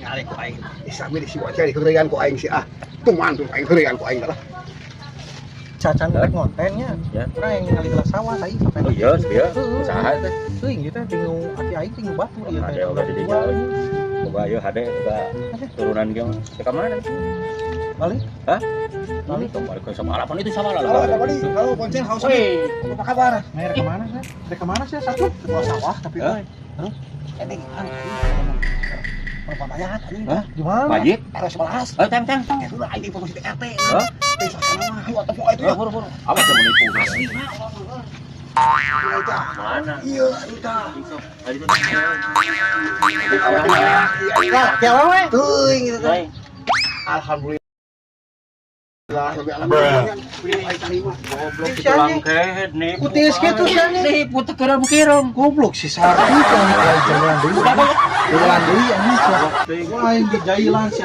Ditinggalin ku aing. Isami di si bocah diheureyan ku aing si ah. Tuman tuh aing heureyan ku aing lah. Cacan rek ngontennya. Ya. Urang yang ningali gelas sawah tadi sampai. Oh iya, iya. Heeh. Usaha teh. Teuing ieu teh tinggal aki aing tinggal batu ieu teh. Hade oge di dinya euy. Boga ieu hade boga turunan ge mah. Teh ka mana? Balik. Hah? Balik. Balik balik ke sama itu sama lah. Halo, ada Bali. Halo, Boncel, halo, Sobi. Apa kabar? Nah, rek kemana sih? Rek kemana sih satu? Ke bawah sawah tapi Hah? euy. Terus Ini perempuan mayat anjing. Hah? Gimana? Wajib. RW 11. Eh, teng teng. Eh, sudah aing informasi di RT. Hah? Teh sana mah, ayo atau itu ya. Buru buru. Awas yang menipu. Asli mah, Allah. Iya, itu. Mana? Iya, itu. Tadi tuh. Iya, Laki awewe. teuing gitu teh. Hai. Alhamdulillah. Rabbil alamin. Aing tarima. Goblok Si itu anjing. langkehed nih. Kutis kitu si anjing. Nipu teh kirim-kirim. Goblok si Sarti kan jalan deui. Jalan deui anjing sia. Wah, aing dijailan sia.